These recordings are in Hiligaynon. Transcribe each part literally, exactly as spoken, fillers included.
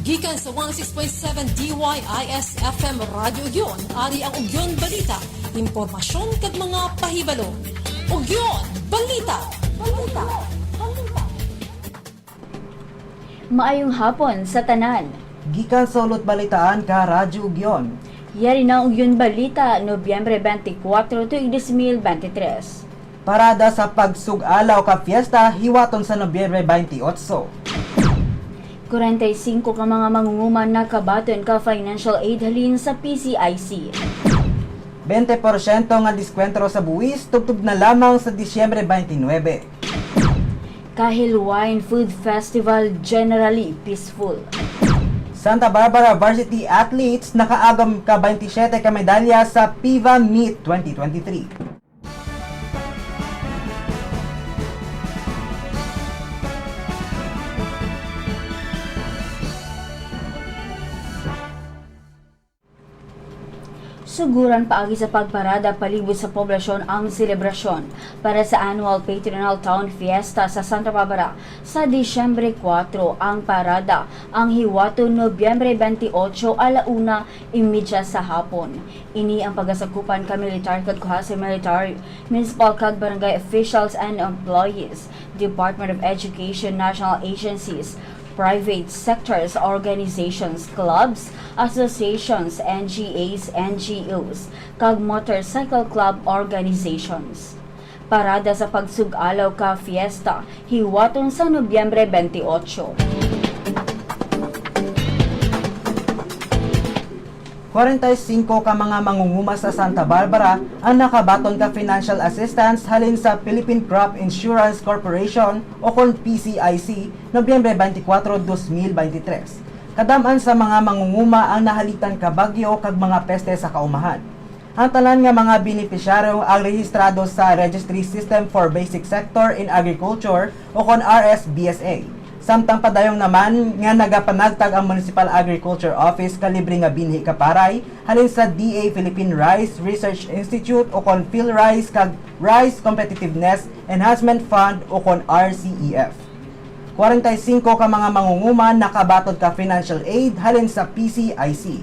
Gikan sa one oh six point seven D Y I S F M Radyo Ugyon, ari ang Ugyon Balita, impormasyon kag mga pahibalo. Ugyon Balita. Balita. Balita. Maayong hapon sa tanan. Gikan sa Ulot Balitaan ka Radyo Ugyon. Yari na ang Ugyon Balita, Nobyembre twenty-four, tuig dos mil bente tres. Parada sa pagsug-alaw ka fiesta hiwaton sa Nobyembre twenty-eight. Kwarenta y singko ka mga mangunguma nakabaton ka financial aid halin sa P C I C. Bente porsyento nga diskwento sa buwis tubtob na lamang sa Disyembre twenty-nine. Kahilwayan Food Festival generally peaceful. Santa Barbara Varsity Athletes nakaagom ka twenty-seven ka medalya sa PIVA Meet twenty twenty-three. Suguran paagi sa pagparada palibot sa poblasyon ang selebrasyon para sa annual Patronal Town Fiesta sa Santa Barbara sa Disyembre kuwatro. Ang parada ang hiwaton Nobyembre twenty-eight, ala una y media sa hapon. Ini ang pagasakupan ka militar kag quasi-military, municipal kag barangay officials and employees, Department of Education, national agencies, private sectors, organizations, clubs, associations, N G As, N G Os, kag motorcycle club organizations. Parada sa pagsug-alaw ka fiesta, hiwaton sa Nobyembre twenty-eight. Kwarenta y singko ka mga mangunguma sa Santa Barbara ang nakabaton ka financial assistance halin sa Philippine Crop Insurance Corporation o kon P C I C, Nobyembre twenty-four, dos mil bente-tres. Kadam-an sa mga mangunguma ang nahalitan ka bagyo kag mga peste sa kaumahan. Ang tanan nga mga benepisyaryo ang rehistrado sa Registry System for Basic Sector in Agriculture o kon R S B S A. Samtang padayon naman nga nagapanagtag ang Municipal Agriculture Office ka libre nga binhi ka paray halin sa D A Philippine Rice Research Institute o kon PhilRice kag Rice Competitiveness Enhancement Fund o kon R C E F. Kwarenta y singko ka mga mangunguma nakabaton ka financial aid halin sa P C I C.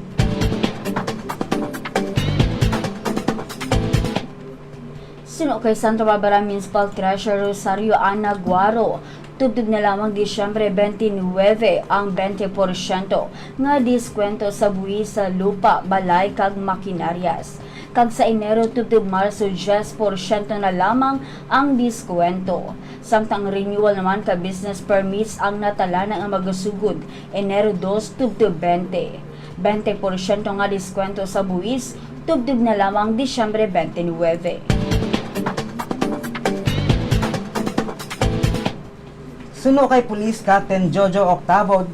Suno kay Santa Barbara Municipal Treasurer Rosario Ana Guaro, tubtob na lamang Disyembre twenty-nine ang twenty porsyento nga diskwento sa buwis sa lupa, balay, kag makinaryas. Kag sa Enero tubtob Marso, diyes porsyento na lamang ang diskwento. Samtang renewal naman ka business permits ang natalana nga magasugod Enero dos tubtob bente. Bente porsyento nga diskwento sa buwis tubtob na lamang Disyembre twenty-nine. Suno kay Police Captain Jojo Octavo,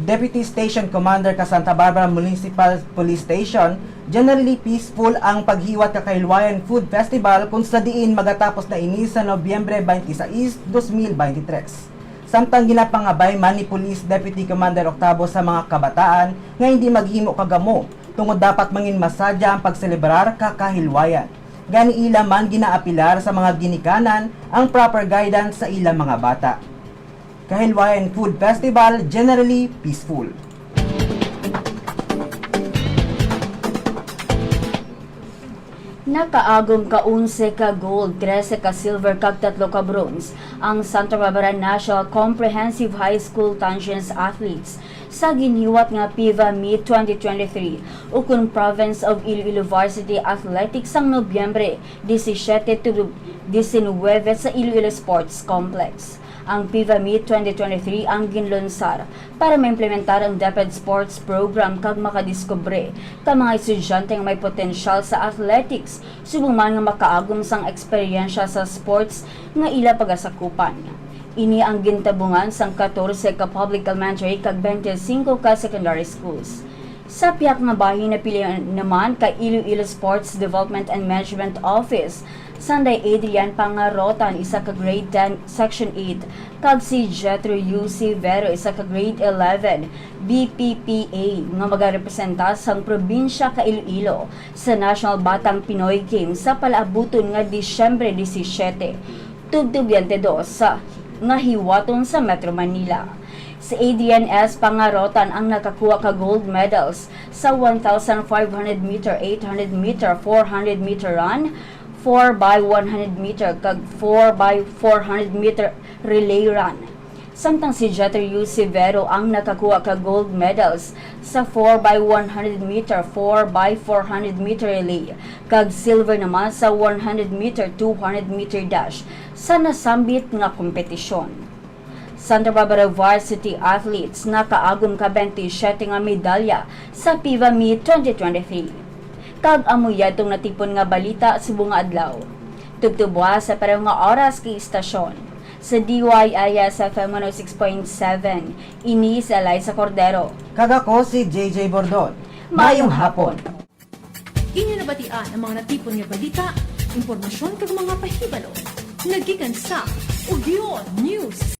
Deputy Station Commander ka Santa Barbara Municipal Police Station, generally peaceful ang paghiwat ka Kahilwayan Food Festival, kung sa diin magatapos na ini sa Nobyembre twenty-six, dos mil bente-tres. Samtang ginapangabay man ni Police Deputy Commander Octavo sa mga kabataan nga hindi maghimo ka gamo, tungod dapat mangin masadya ang pagselebrar ka kahilwayan. Gani ila man ginaapilar sa mga ginikanan ang proper guidance sa ilang mga bata. Kahilwayan Food Festival, generally peaceful. Nakaagom ka onse ka gold, trese ka silver, kag tatlo ka bronze ang Santa Barbara National Comprehensive High School Tangiers Athletes sa ginhiwat nga PIVA Meet twenty twenty-three, ukon Province of Iloilo Varsity Athletics, sang Nobyembre disisiete to disinuybe sa Iloilo Sports Complex. Ang PIVA Meet twenty twenty-three ang ginlunsar para maimplementar ang DepEd Sports Program kag makadiskubre ka mga estudyante nga may potensyal sa athletics, subong man nga makaagom sang eksperyensya sa sports nga ila pagasakupan. Ini ang gintabungan sang katorse ka public elementary kag twenty-five ka secondary schools. Sa pihak nga bahin, napili naman ka Iloilo Sports Development and Management Office, Sanday Adrian Pangarotan, isa ka grade ten, Section eight, kag si Jethro U C Vero, isa ka grade eleven, B P P A, nga magarepresenta sang probinsya ka Iloilo sa National Batang Pinoy Games sa palaabuton nga Disyembre disisiete, tubtob biyente dos, sa, nga hiwaton sa Metro Manila. Si Adrian S. Pangarotan ang nakakuha ka gold medals sa one thousand five hundred meter, eight hundred meter, four hundred meter run, four by one hundred meter, kag four by four hundred meter relay run. Samtang si Jeter U. Severo ang nakakuha ka gold medals sa four by one hundred meter, four by four hundred meter relay, kag silver naman sa one hundred meter, two hundred meter dash sa nasambit nga kompetisyon. Santa Barbara Varsity Athletes nakaagom ka twenty-seven nga medalya sa PIVA Meet twenty twenty-three. Kag amo yadtong natipon nga balita subong nga adlaw. Tubtubwa sa pareho nga oras kay istasyon. Sa D Y I S F M one oh six point seven, ini si Eliza Cordero. Kag ako si J J Bordon. Mayong hapon. Inyo nabatian ang mga natipon nga balita, impormasyon kag mga pahibalo nga gikan sa Ugyon News.